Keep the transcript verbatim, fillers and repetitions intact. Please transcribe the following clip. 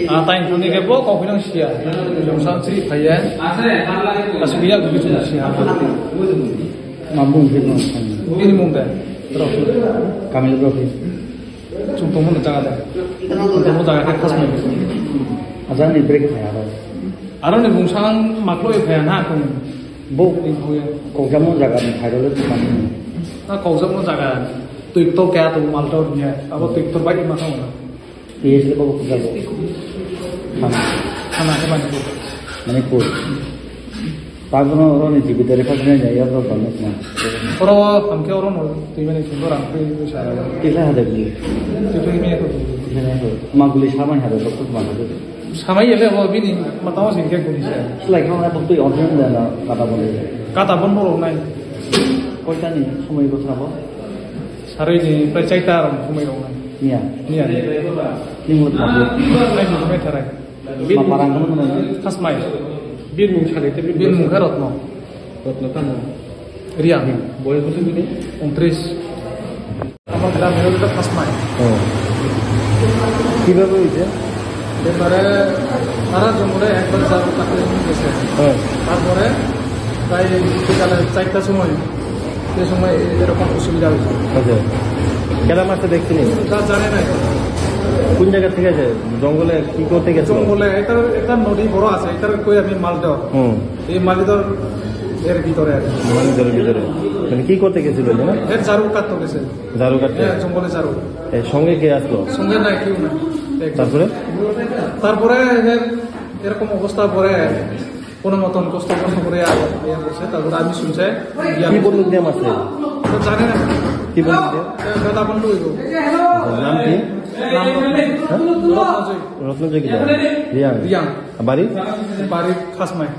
Ah, tai thani ke bo kok pinang sia. Jong sam tri phaiya. Asli ya gwi chung sia. Mambung ke no. Bini mung de. Rofi. Kamil Rofi. Chung tongmo jaga de. Chung tongmo jaga ke khas mai. Ajani break phaiya aro. Aro ni bung sang maklo phaiya na kung. Bo. Kokjamo jaga ni phaiya le. Na kokjamo jaga. Tui to kya to mal to niya. Abo tui to bai ma thang. P S L ko kuda bo. Thana. Thana ke Manipur. Manipur. Tagono oro ni jibitare khasne jai ya oro bang na. Oro hamke oro no twi mani sundor ang twi twi sa. Tisa hade bili. Twi twi me ko. Tisa hade. Maguli samai hade doktor maguli. Samai ele ho bini matama singke guli sa. Lai khana bo twi onsen da na kata bole. Kata bon bolo nai. Koita ni samai ko thabo. Sarui ni prai chaita rong khumui rong nai. Niya. Niya. Ning wngkha. Ai ni mai tharai. Ma parang kono kono. Khasmai. Birmung sale te bir mung kha Rotno. Rotno tamo. Riang. Boy koto bini? Untris. Ama gram hero to Khasmai. Oh. Kibabe hoyse? এবারে সারা জঙ্গলে একবার যাবো, তাকে নিয়ে গেছে। হ্যাঁ। তারপরে প্রায় বিকালে চারটার সময়, সে সময় এরকম অসুবিধা হয়েছে। আচ্ছা। কেডা মারছে দেখছিনি? তা জানে না এখন। কোন জায়গা থেকে আছে? জঙ্গলে কি করতে গেছিল? জঙ্গলে, এটা একটা নদী বড় আছে, এটার কই আমি মালদহ। হুম। এই মালদহ এর ভিতরে আর কি। মালদহের ভিতরে। মানে কি করতে গেছিল এখানে? এর জারু কাটতে গেছে। জারু কাটতে? হ্যাঁ, জঙ্গলে জারু। এর সঙ্গে কে আসলো? সঙ্গে নাই, কেউ নাই। একদম। তারপরে? তারপরে এর এরকম অবস্থা পরে কোনো মতন কষ্ট কষ্ট করে আর ইয়ে করছে। তারপরে আমি শুনছি, ইয়া কি বন্দুক দিয়ে মারছে? তো জানি না। কি বন্দুক দিয়ে? এ, বেটা বন্ধু হইব। নাম কি? নাম রত্ন। হ্যাঁ? রত্নজয় কি জায়গা? রিয়াং। রিয়াং। বাড়ি? বাড়ি খাসমাই।